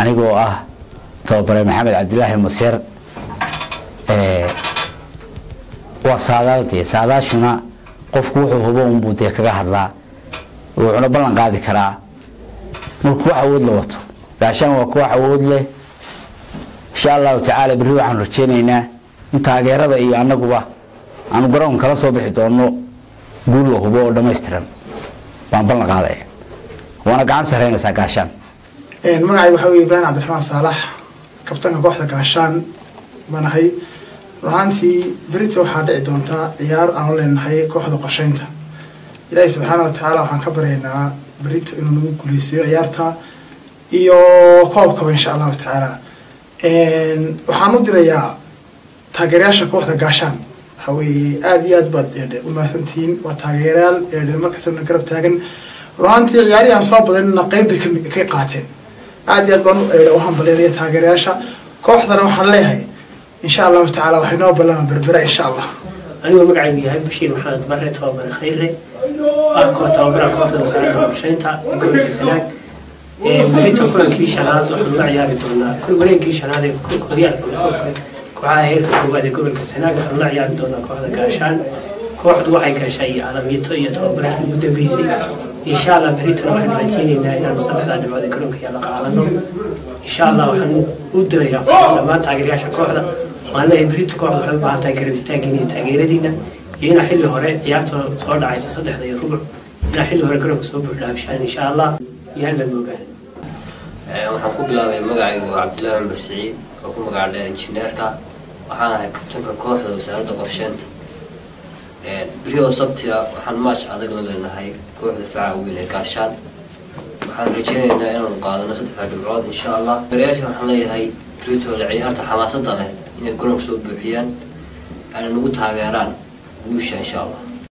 Anigoo ah tababare Maxamed Cabdilaahi Maseer, waa saadaal dee, saadaashuna qofku wuxuu hubo unbuu dee kaga hadlaa, wuxuuna ballan qaadi karaa markuu wax awood la wato. Gaashaan waa koox awood leh. Insha Allahu tacaala berri waxaanu rajeynaynaa in taageerada iyo annaguba aanu garoon kala soo bixi doono guul la hubo oo dhammaystiran baan ballan qaadaya, waana gacan sarreynaysaa Gaashaan. Magacay waxaa weye Ibraahim Cabdiraxmaan Saalax, kabtanka kooxda Gaashaan baan ahay. Runaantii berito waxaa dhici doontaa ciyaar aanu leenahay kooxda Qorsheynta. Ilaahay subxaana watacaala waxaan ka baryaynaa berito inuu nagu guuleysiiyo ciyaarta iyo koobkaba, insha Allahu tacaala. Waxaan u dirayaa taageerayaasha kooxda Gaashaan, waxa weeye aada iyo aad baad u mahadsantihiin. Waa taageerayaal markastana garab taagan. Runaantii ciyaarihii aan soo badanina qeyb bay ka qaateen. Aada iyo aad baan u hambalyeynaya taageerayaasha kooxdana. Waxaan leeyahay, insha Allahu tacala, waxay noo ballan Berbera, insha Allah. Anigoo magacaygu yahay Bashiir Maxamed Bare, tababare Khayre ah, koo tababara kooxda Wasaaradda Qorsheynta ee gobolka Sanaag, berito kulankii shanaad waxaanu la ciyaari doonaa, wareegii shanaad ee horyaalka koobka kooxaha heerka koowaad ee gobolka Sanaag waxaanu la ciyaari doonaa kooxda Gaashaan. Kooxdu waxay gashay alamiito iyo tababarkii ugu dambeysay. Insha Allah beritona waxaanu rajeyneynaa inaanu saddexdaa dhibcood ee garoonka yaalla qaadano, insha Allah. Waxaan u dirayaa dhammaan taageerayaasha kooxda, waan leeyahay berito kooxdu waxay u baahan tahay garab istaaggiina iyo taageeradiina, iyo inaa xilli hore ciyaarta soo dhacaysa 3:15 inaa xilli hore garoonka soo buux dhaafshaan, insha Allah, iyo hala moogaan. Waxaan ku bilaabay magacaygu waa Cabdillahi Cumar Siciid oo ku magac dheer Injineerka. Waxaan ahay kabtanka kooxda Wasaaradda Qorsheynta. Beri oo Sabtiga waxaan match adag la leenahay kooxda faca weyn ee Gaashaan. Waxaan rajeynaynaa inaanu qaadano saddexda dhibcood, insha Allah. Barayaasha waxaan leeyahay beritoole ciyaarta xamaasada leh inay garoonka soo buuxiyaan, ayna nagu taageeraan guusha, insha Allah.